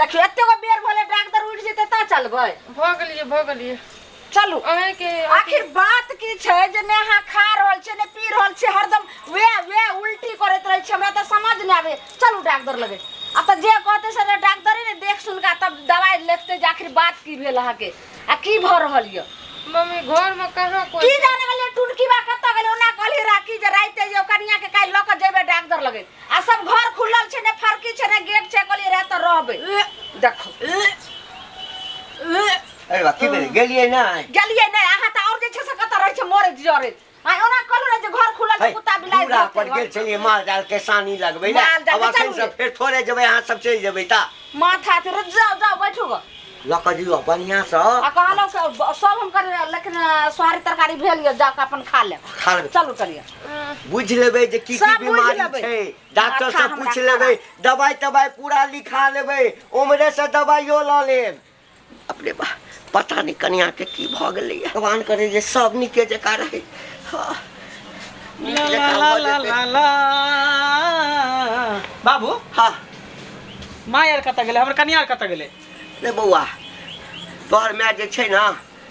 देखियौ एते गो बेर भले डॉक्टर उठि जेतै तऽ चलबै। भऽ गेलियै, भऽ गेलियै। चलू। अहाँके आखिर बात की छै जे ने अहाँ खा रहल छियै ने पी रहल छियै, हरदम वे वे उल्टी करैत रहै छियै, हमरा तऽ समझ नहि आबै। चलू डॉक्टर लगे। आ तऽ जे कहतै से डॉक्टरे ने देख सुन कऽ तब दवाइ लिखतै जे आखिर बात की भेल अहाँके आ की भऽ रहल यऽ। मम्मी घर में कहाँ कोई की जाने गेलियै टुनकी बा कतऽ गेलै। ओना कहली राखी जे राति जे कनिया के काल्हि लऽ कऽ जेबै डॉक्टर लगे आ सब घर खुलल छै, ने फरकी छै ने गेट छै। कहलियै राति तऽ रहबै। देखो। अरे बा, की भेलै? गेलियै नहि? गेलियै नहि। अहाँ तऽ आओर जे छै से कतऽ रहै छै मरैत जरैत। आ ओना कहलहुँ ने जे घर खुलल छै, कुत्ता बिलाइ दूरा भरतै पर घर। गेल छलियै माल जाल के सानी लगबै ले। माल जाल आब के अखन चलू से फेर थोड़े जेबै, अहाँ सब चलि जेबै तऽ माथा से जाओ जाओ बैठू गो। लऽ कऽ जइयौ बढ़िआँ सँ। आ कहलहुँ से सब हम कर, लेकिन सोहारी तरकारी भेल यऽ, जाके अपन खा लेब। खा लेबै। चलू करियै। बुझि लेबै जे की की सब बुझि बीमारी लेबै। छै, डॉक्टर माथा से हमरा पूछि लेबै, दवाइ तवाइ पूरा लिखा लेबै, उम्हरे से दवाइयो लऽ लेब। अपने बा, पता नहि कनियाके की भऽ गेलैए। भगवान करे जे सब नीके जकाँ रहै। हँ, नीक ला जकाँ ला भऽ ला जेतै। ला ला। बाबू। हँ। माय आर कतऽ गेलै? हमर कनिया आर कतऽ गेलै? रे बौआ, तोहर माय जे छै ने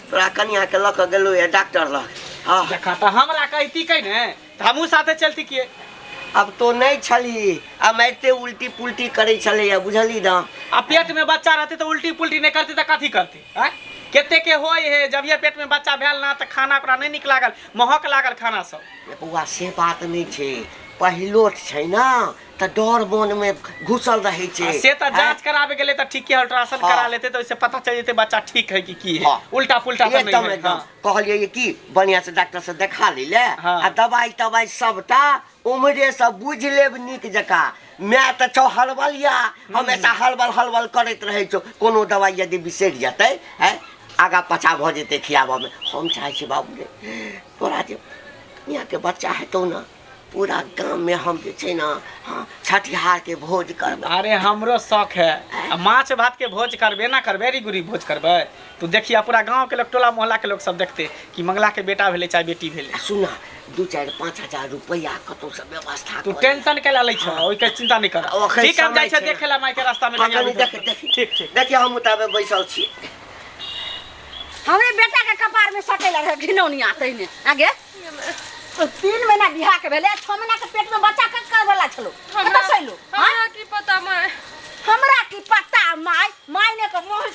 तोरा कनियाके लऽ कऽ गेलौ ये डॉक्टर लग। हँ। देखा तऽ हमरा कहती कै ने तऽ हमहूँ साथे चलती किए। अब तो नहीं छली आ मारिते उल्टी पुल्टी करै छलैया, बुझली ना। आ पेट में बच्चा रहते तऽ उल्टी पुल्टी नहीं करते तऽ कथी करते? आँय, कते के होय है जब ये पेट में बच्चा भेल ना तऽ खाना ओकरा नहीं निक लागल, महक लागल खाना सब। रे बौआ, से बात नहीं छै, पहिलोट छै ना तऽ डर मन में घुसल रहै छै। आ से तऽ आँय? जांच कराबे गेलै तऽ ठीके, अल्ट्रासाउंड हाँ। करा लेते तऽ ओइसे पता चल जेतै बच्चा ठीक है कि की है। हाँ। उल्टा पुल्टा तऽ नहीं एकदम है। एकदम। हाँ। कहलियै कि बढ़िया से डॉक्टर से देखा लै ले। हाँ। आ दवाई तवाई सबटा उम्रे से बुझि लेब नीक जकाँ। माय तऽ छौ हलबलिया, हमेशा हलबल हलबल करैत रहै छौ। कोनो दवाई यदि बिसरि जेतै है आगा पाछा भऽ जेतै खियाबऽमे। हम चाहै छी बाबू रे, तोरा जे कनियाके बच्चा हेतौ ने, पूरा गाम में हम जे छै ना, हाँ, छठिहार के भोज करबै। अरे हमरो शौक है, आ माछ भात के भोज करबे ना करबे, री गुरी भोज करबै। तू देखिया पूरा गांव के लोग, टोला मोहल्ला के लोग सब देखते कि मंगला के बेटा भेलै चाहे बेटी भेलै। आ सुन ना, 2 4 5 हजार रुपया कतौ से व्यवस्था तू कर। टेंशन के लै छ, ओइ के चिंता नहीं कर। आ ओखन ठीक, हम समय जाइ छै छै। देखे ला माय के रास्ता में। हाँ, कहीं कनी आबै देख, छै। देख। ठीक ठीक। देखिए हम उताबे बैसल छी। हमरे बेटा के कपार में सटेल रहे घिनौनिया तहिने। आगे 3 महीना बियाह के भेलै, 6 महीना के पेट में बच्चा ककर वाला छलो? कतऽ से एलो? हमरा की पता माय। हमरा की पता माय? माय ने के मोह के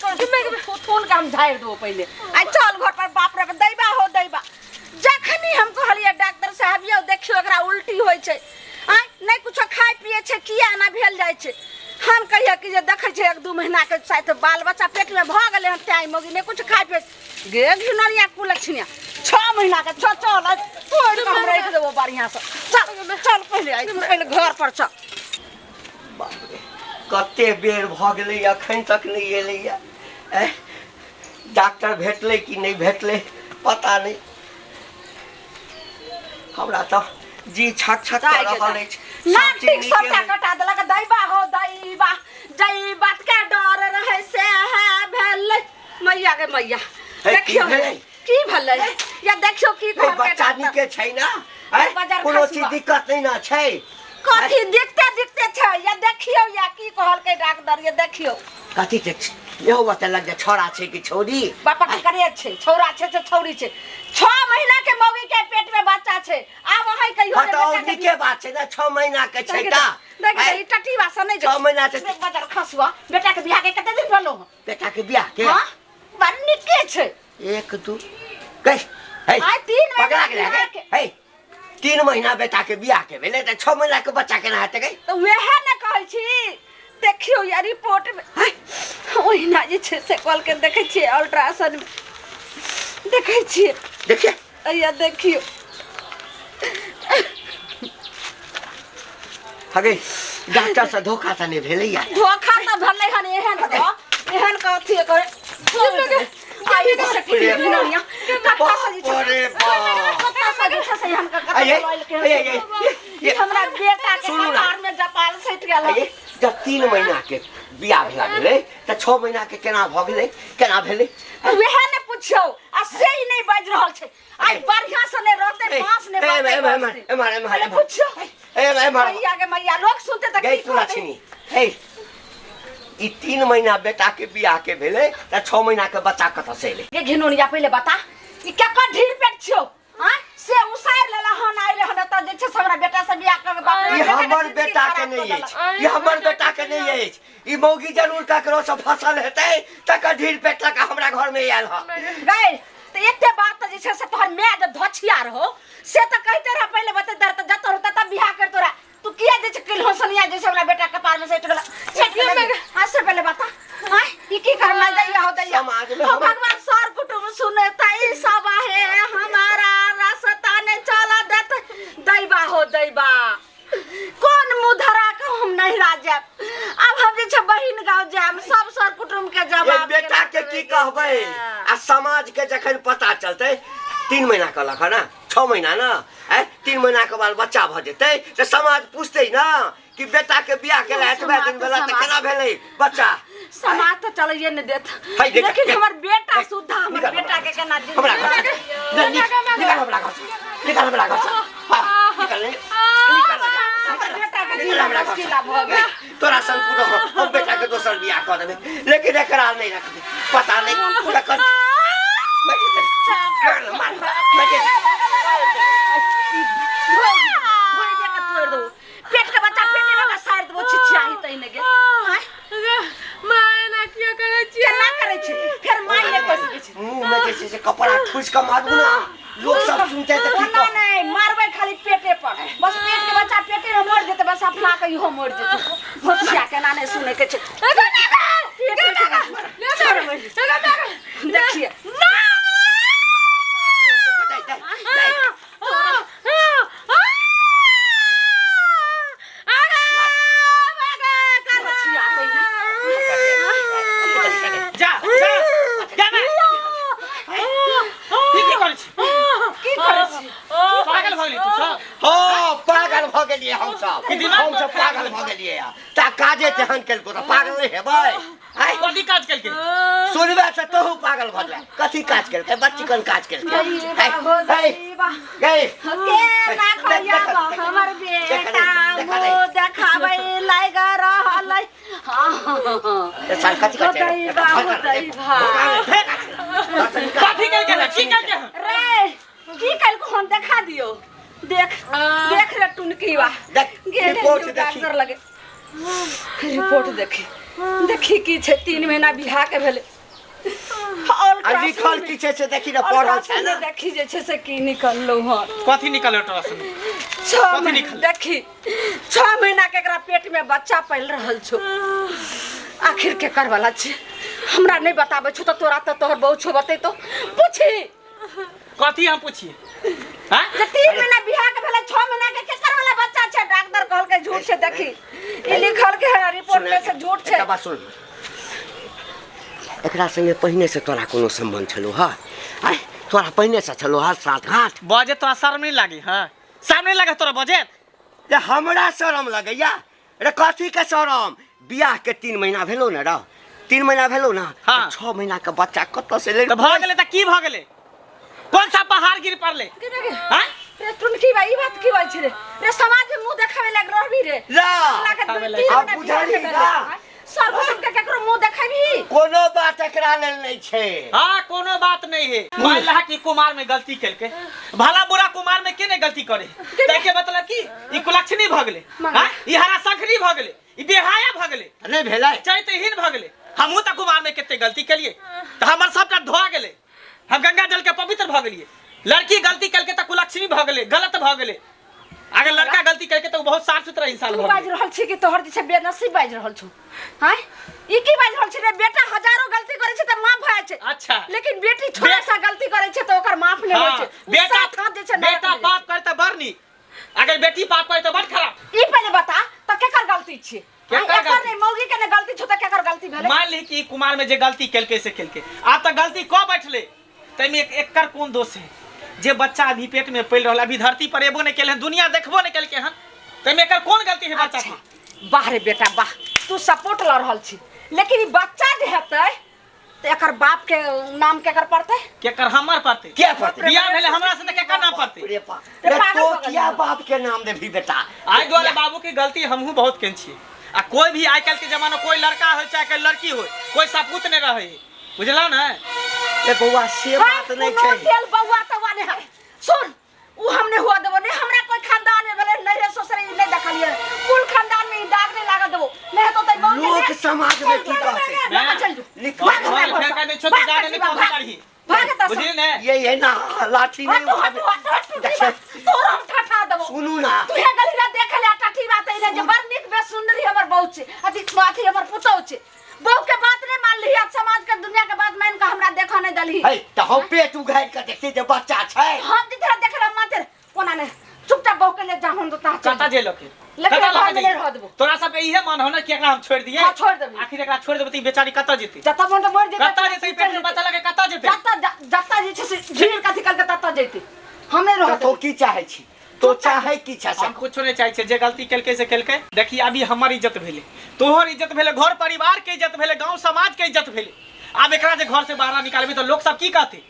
थून के हम झाड़ि देबो पहिले। आ चल घर पर। बाप रे दैबा हो दैबा। जखनी हम कहलियै डॉक्टर साहब यौ देखियौ एकरा उल्टी होइ छै, आँय नहि कुछो खाइ पियै छै, किया एना भेल जाइ छै? हम कहियै कि जे देखै छै 1-2 महीना के शायद बाल बच्चा पेट में भऽ गेलै हन, तैं मौगी नहि कुछ खाइ पियै गे घिनौनिया कुलक्षणिया। 6 महीना के छौ, चल आइ तोड़ि कऽ हम राखि देबो बढ़िआँ से। चल चल पहिले आइ पहिले घर पर चल। बाप रे, कते बेर भऽ गेलै अखन तक नहि एलैया। डॉक्टर भेटलै कि नहि भेटलै पता नहि। हमरा तऽ जी छक छक कऽ रहल अछि। नाक सब चीज टीक नीके सबटा होइ। कटा देलक। दैबा हो दैबा, जई बात के डर रहे से है भेलै। मैया गे मैया, हे, की देखियौ भेलै? की भेलै या देखियौ की हे, कहलकै बच्चा डॉक्टर। नीके छै ना? हे, बाजार कोनो खसुआ। चीज दिक्कत नहि ना छै? कथी देखते देखते छै या देखियौ या की कहलकै डॉक्टर, या देखियौ। कथी के इहो बता लग जा, छोड़ा छै कि छौड़ी? बापा के करे छै, छौड़ा छै से छौड़ी छै। 6 महीना के मौगी के पेट में बच्चा छै। आब अहाँ कहियो हाँ, जे तऽ और बेटा के नीके बात छै ने, 6 महीना के छै देख ता। देख, आँय? ई टटी बासा नहीं 6 महीना से बाजार खसुआ। बेटा के बियाह के कते दिन भेलो हन? बेटा के बियाह के? हाँ, बड़ नीके छै। 1 2 गई, हे, आइ 3 महीना पकड़ा गेलै, बियाह हे, के। हे, 3 महीना बेटा के बियाह के भेलै तऽ 6 महीना के बच्चा केना हेतै गई? तऽ वएह ने कहै छी, देखियौ या रिपोर्ट में ओहिना जे छै से कहलकै, देखै छियै अल्ट्रासाउंड में देखै छियै। देखिए। अइया देखियौ। हगे, डॉक्टर से धोखा तऽ नहि भेलैया? धोखा तऽ भेलै हन, एहन कऽ एहन कऽ अथी करे। आई से की घिनौनिया कत्ता से जे छै बाप रे बाप। कत्ता से जे छै से एहन कऽ कत्ता आइए, से लऽ एलकै हन। आइए, आइए, ई हमरा बेटा के सुनू ना। कपार में जपाल सटि गेल हन। आइए, जब 3 महीना के बियाह भेला भेलै तऽ 6 महीना के केना भऽ गेलै, केना भेलै? वएह ने पुछियौ, आ से ही नहि बाजि रहल छै। आइ बढ़िया से नहि रहतै, ए, बाँस नहि ए, बाजतै, एम्हर, एम्हर, बसतै। एम्हर, एम्हर, अरे एम्हर। पुछियौ। ए, एम्हर। मैया के मैया, लोग सुनते तऽ गई की तुला कहतै? छिनी। ए, ई 3 महीना बेटा के बियाह के भेलै तऽ 6 महीना के बच्चा कतऽ से एलै? गे घिनौनिया, पहिले बता ई केकर ढीर पेट छियौ? आँय, से उसारि लेला हन, आइले हन एतऽ जे छै से हमरा बेटा से बियाह कऽ के, बाप रे, ई बेटा के हमर जिंदगी बेटा के खराब नहि कऽ देलक। अछि, ई हमर बेटा के नहि अछि। ई मौगी जरूर ककरो से फसल हेतै तकर ढीर पेट लऽ कऽ हमरा घर में आयल हँ। गै, तऽ एते बात तऽ जे छै से तोहर माय जे धोछिया रहो से तऽ कहिते रह, पहिले बतेते रह तऽ जतऽ रहतै तब बियाह कर तोरा। तू किया जे छै किल्हो सनिया जे छै हमरा बेटा कपार में सटि गेला, सटि गेला। हाँ, से पहिले बता, हाँ, ई की करना दैया हो दैया। समाज में हो भगवान, सर कुटुंब सुने तई सब है, हमारा रास्ता ने चला देत। दैबा हो दैबा, कोन मुँह धरा के हम नहिरा जायब? आब हम जे छै बहिन गाँव जायब, सब सर कुटुंब के ये जवाब बेटा के की कहबै? आ समाज के जखन पता चलतै, 3 महीना कहलक हँ ना, 6 महीना ना, आँय, 3 महीना के बाद बच्चा भऽ जेतै तऽ समाज पूछतै ना कि बेटा के बियाह केला एतबे दिन भेला तऽ केना भेलै बच्चा? समाज तऽ चलैए नहि देत, है, देख, लेकिन देख, हमर बेटा देख, सुद्धा, हमर निकाल बेटा के केना जिंदगी हमरा घर से नहीं, निकाल हमरा घर से, निकाल हमरा घर से, हाँ, निकाल, निकाल, हमर बेटा के निकाल जीना हमरा घर से। मुश्किल भऽ गेल। तोरा सन पूरा हम बेटा के दोसर बियाह कऽ देबै, लेकिन एकरा नहि रखबै। पता नहि ककर मार, मार, मार। धोइ दे के तोड़ि देबो पेट के बच्चा, पेटे में सारि देबो छिछियाही तहिने गे। आँय, माय, एना किया करै छियै? केना करै छै? फेर माय नहि कऽ सकै छै। मुँह में जे छै से कपड़ा ठुसि कऽ मारू ना, लोक सब सुनते तऽ की ओना कहत? नहि मारबै, खाली पेटे पर, बस पेट के बच्चा पेटे में मरि जेतै, बस अपना के इहो मरि जेतै। होशिया केना नहि सुनै के छै। देखिए। दे, दे, दे। जा जा जा ना, ई की करै छी? की करै छी? पागल भऽ गेली तू सब? हाँ, पागल भऽ गेलियै हमसब। कि दिमाग हमसब पागल भऽ गेलियै। ता काजे तेहन केलको तऽ पागल नहि हेबै? आँय? कथी काज केलकै? सुनबे तऽ तोहू पागल भऽ जाय। कथी काज केलकै? बच्ची काज केलकै। दैबा हो दैबा, गै, के ना खैया हमर बेटा मुँह देखाबै लागि रहल। ए साल कथी हो काज छै? दैबा हो दैबा। कथी केलकै हन? की केलकै हन? रे, की केलको हम देखा दियो। देख देख रे टुनकीवा। देख, गेले रिपोर्ट यौ देखी। डॉक्टर लगे, रिपोर्ट देखी, देखी की छै। 3 महीना बियाह के भेलै। आ लिखल की छै से देखी ने, पढ़ल छै ने। देखी जे छै से की निकललो हन। कथी निकलल तोरा सुन? 6 कथी महीना निकलल? देखी, 6 महीना के एकरा पेट में बच्चा पल रहल छौ। आखिर के कर वाला छै? हमरा नहि बताबै छौ तऽ तोरा तऽ तोहर बहु छौ, बतेतो। पूछी। कथी हम पूछिए? हाँ, जे 3 महीना बियाह के भेलै, 6 महीना के केकर वाला बच्चा छै? डॉक्टर कहलकै झूठ छै। देखी, ई लिखल के है रिपोर्ट में से झूठ छै। एकटा बात सुन, एकरा संगे पहिने से तोरा कोनो संबंध छलो हँ? आँय, तोरा पहिने से छलो हँ सात घाट? बजे तोरा शर्म नहीं लागी? हाँ, शर्म नहीं लागे तोरा बजे? रे, हमरा शरम लगैया रे? कथी के शरम? बियाह के 3 महीना भेलो ने रह, 3 महीना भेलो ना? हाँ। 6 महीना के बच्चा कतऽ से ले? तऽ भऽ गेलै तऽ की भऽ गेलै? कौन सा पहाड़ गिर पड़ले? हाँ। रे टुनकी भाई, ई बात की बात छै रे? रे, समाज में मुंह देखावे लाग रहबी रे? ला। लागे देखावे दू लाग। तीन आब महीना बियाह बुझलही के भेलै। का? सर कुटुंब के केकरो मुंह देखेबी? कोनो बात एकरा लेल नहि छै। हाँ, कोनो बात नहीं है। मान लहा कि कुमार में गलती केलके, भला बुरा कुमार में के नहीं गलती करे? तै के मतलब की ई कुलक्षणी भऽ गेलै? हाँ, ई हरा शंखनी भऽ गेलै, ई बेहाया भऽ गेलै? नहि भेलै। चैतहीन भऽ गेलै। हमहूँ तऽ कुमार में कते गलती केलिए तऽ हमर सबटा धोआ गेलै, हम गंगा जल के पवित्र भऽ गेलिए। लड़की गलती केलकै तऽ कुलक्षणी भऽ गेलै, गलत भऽ गेलै। अगर लड़का गलती केलकै तऽ ओ बहुत साफ सुथरा इंसान तू भऽ बाजि गेलै। रहल छी कि तोहर जे छै बेनसीब बाजि रहल छौ? हैं, ई की बाजि रहल छी रे? बेटा हजारों गलती करै छै तऽ माफ भऽ जाइ छै। अच्छा। लेकिन बेटी थोड़ा सा गलती करै छै तऽ ओकर माफ नहि होइ हाँ, छै। उ बेटा सात हाथ जे छै नरक बेटा में जाइ पाप करे तऽ बड़ नीक, अगर बेटी पाप करे तऽ बड़ खराब। छै। ई पहिले बता तऽ केकर गलती छै? केकर एकर गलती? नहि, मौगी के नहि गलती छौ तऽ केकर गलती भेलै? मान ली कि ई कुमार में जे गलती केलकै से केलकै, आब तऽ गलती कऽ बैठले, ताहिमे एकर कोन दोष है? जे बच्चा अभी पेट में पलि रहल, अभी धरती पर एबो नहि केले हन, दुनिया देखबो नहि केलकै हन, ताहिमे एकर कोन गलती है बच्चा के? अच्छा, वाह रे बेटा वाह, तू सपोर्ट लऽ रहल छी, लेकिन ई बच्चा जे हेतै तऽ एकर बाप के नाम केकर पड़तै? केकर हमर पड़तै? किया पड़तै? बियाह भेलै हमरा से तऽ केकर नाम पड़तै? रे बाप रे रे, पागल तो भऽ गेल। किया बाप के नाम देबही बेटा? आइ दुआरे बाबू के गलती हमहूँ बहुत केने छियै। आ कोई भी आइ काल्हि के जमाना कोई लड़का हो चाहे कोई लड़की हो कोई सपूत नहीं रहे बुझलौ ने ए बौआ से बात नहीं कोनो छै तेल बौआ तौआ नहीं है सुन उ हम नहीं हुआ देबो नहीं हमरा कोई खानदान में भेलै नहीं रे ससुरे ई नहीं देखलिए कुल खानदान में ई दाग नहीं लागल देबो नहीं तो तै बहू के लोक ले- समाज में चल की जो, कहतै? लऽ कऽ चल जो लिख- भाग हमरा फेर घर कह से। दै छौ भाग जाने कथी नहीं बा, कौन भाग। करही भाग एतऽ से। बुझली ने ये है ना लाठी नहीं हटू हटू उठाबे हटू हटू देखिए, तोरा हम ठठा देबो सुनू ना तू हे गली रे देख ले टठी बात है जे बड़ नीक बे सुंदरी हमर बहू छै अथी अथी हमर पुतहु छै बहू के बात नहीं मान ली समाज के दुनिया के बात मान के हमरा देखऽ नहीं दलही है तऽ हम पेट उघारि कऽ देखते जे बच्चा छै हम जितना देख रहा माथे कोना ने चुपचाप बहू के ले जा हम तो ता कतऽ जे लके लेकिन कतऽ घर लके में नहीं रह देबो। तोरा सबके इहे मन हो ना कि एकरा हम छोड़ दिए हाँ, छोड़ देबी। आखिर एकरा छोड़ देबे त ई बेचारी कतऽ जेतै जता मन मर जेतै कतऽ जेतै पेट में बच्चा लके कतऽ जेतै जता जता जे छै से झील कथी कल के तता जैते हम नहीं रह तऽ तो की चाहै छी तो चाहै की छै से हम कुछो नहीं चाहै छियै जे गलती केलकै से केलकै देखी अभी हमर इज्जत भेलै तोहर इज्जत भेलै घर परिवार के इज्जत भेलै गांव समाज के इज्जत भेलै आब एकरा जे घर से बाहर निकालबी तऽ लोक सब की कहतै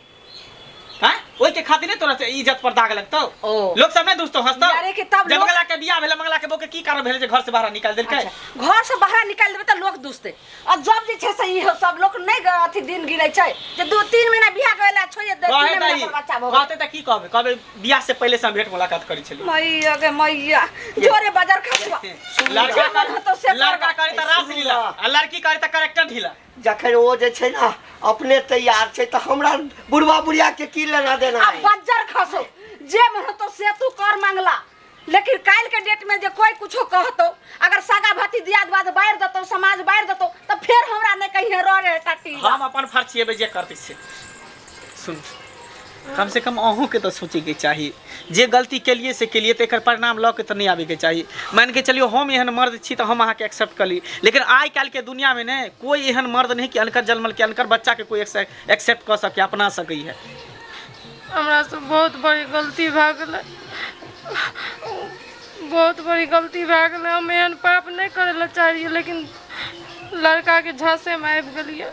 हैं ओहि के खातिर नहीं तोरा से इज्जत पर दाग लगतौ ओ। लोक सब नहीं दुसतो हंसतौ यारे कि तब जब लोक- मंगला के बियाह भेलै मंगला के बहू के की कारण भेलै जे घर से बाहर निकाल देलकै अच्छा, घर से बाहर निकालि देबै तऽ लोक दुसतै आ जब जे छै से इहो सब लोक नहि अथी दिन गिनै छै जे 2-3 महीना बियाह के छोड़ि दे कहे 3 तऽ महीना ई पर बच्चा भऽ गेल कहते तऽ की कहबै कहबै बियाह से पहिले से हम भेंट मुलाकात करै छलियै मैया गे मैया जोरे बाजार खसुआ लड़का जे मन हेतौ से कर लड़का करबा। करे तऽ रास लीला आ लड़की करे तऽ करेक्टर ढीला जखन ओ जे छै ने अपने तैयार छै तऽ हमरा बुढ़वा बुढ़िया के की लेना देना आ है बज्जर खसो जे मन हेतौ से तू कर मांगला लेकिन काल्हि के डेट में जे कोई कुछो कहतो अगर सगा भाती दियाद बाद बाहर देतो समाज बाहर देतो तऽ फेर हमरा नहि कहिए रह रे टाटी हम अपन फर्चिएबै जे करतै से सुन कम से कम अहूँके तऽ सोचैके चाही जे गलती केलिए से केलिए तऽ एकर परिणाम लऽ के तऽ नहि आबैके चाही मानि के चलियौ हम एहन मर्द छी तऽ हम अहाँके एक्सेप्ट कऽ ली लेकिन आइ काल्हिके दुनियामे ने कोइ एहन मर्द नहि कि अनकर जन्मल कि अनकर बच्चाके कोइ एक्सेप्ट कऽ सकै अपना सकैए हमरा से बहुत बड़ी गलती भए गेलै बहुत बड़ी गलती भए गेलै हम एहन पाप नहि करै लए चाहलियै लेकिन लड़काके झाँसेमे आबि गेलियै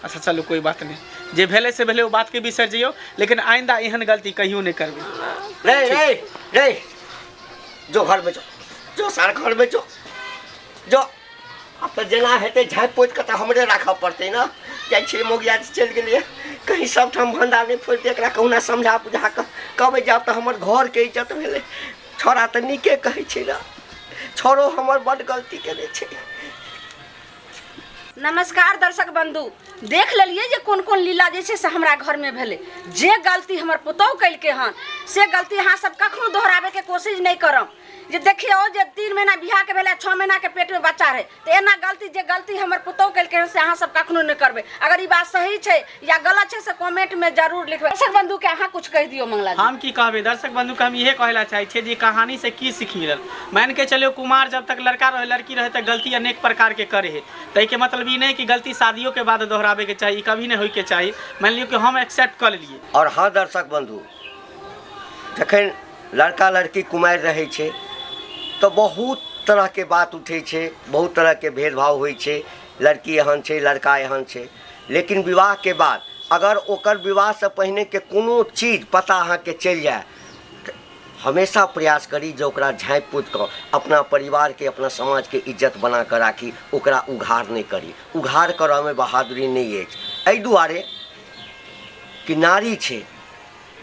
अच्छा चलू कोई बात नहीं जे भेलै से भेलै ओ बातके बिसरि जइयौ लेकिन आइंदा एहन गलती कहियो नहि करबै रे रे रे जो घर में जो जो सार घर में जो जो आब तऽ जेना हेतै झाँपि पोति कऽ तऽ हमरे राखऽ पड़तै ने जाइ छियै मोगिया चलि गेलियै कहीं सबठाम भण्डा नहि फोड़ि दे एकरा कहुना समझा बुझा कऽ कहबै जे आब तऽ हमर घरके इज्जत भेलै छौड़ा तऽ नीके कहै छै ने छौड़ो हमर बड्ड गलती केने छै नमस्कार दर्शक बंधु देख लेलिए जे कोन कोन लीला जे छै से हमरा घरमे भेलै जे गलती हमर पुतहु केलकै हन से गलती अहाँ सब कखनो दोहराबैके कोशिश नहि करब जे देखियौ जे 3 महीना बियाहके भेलै 6 महीनाके पेटमे बच्चा रहै तऽ एना गलती जे गलती हमर पुतहु केलकै हन से अहाँ सब कखनो नहि करबै अगर ई बात सही छै या गलत छै से कमेंटमे जरूर लिखबै दर्शक बंधुके अहाँ कुछ कहि दियौ मंगला जी हम की कहबै दर्शक बंधु के हम इहे कहै लए चाहै छियै जे कहानी से की सीख मिलल मान के चलियौ कुमार जब तक लड़का रहे लड़की रहे तऽ गलती अनेक प्रकार के करे है ताहिके मतलब ई नहि कि गलती शादियों के बाद दोहराबे के चाही ई कभी नहि होइके चाही मान लियौ कि हम एक्सेप्ट कऽ लेलियै और हाँ दर्शक बंधु जखन लड़का लड़की कुमारि रहै छै तऽ बहुत तरहके बात उठै छै बहुत तरहके भेदभाव होइ छै लड़की एहन छै लड़का एहन छै लेकिन विवाहके बाद अगर ओकर विवाहसँ पहिनेके कोनो चीज पता अहाँके चलि जाय तऽ हमेशा प्रयास करी जे ओकरा झाँपि पोति कऽ अपना परिवारके अपना समाजके इज्जत बना कऽ राखी ओकरा उघार नहि करी उघार करऽमे बहादुरी नहि अछि एहि दुआरे कि नारी छै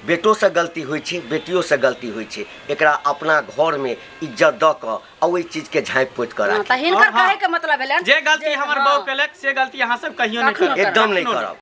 बेटोसँ गलती होइ छै बेटियोसँ गलती होइ छै एकरा अपना घरमे इज्जत दऽ कऽ आ ओहि चीजके झाँपि पोति कऽ हँ, राखी तऽ हिनकर हँ, हँ। कहैके मतलब भेलनि जे गलती हमर हँ। बहू केलक से गलती अहाँ सब कहियो नहि कखनो करब एकदम नहि कखनो करब।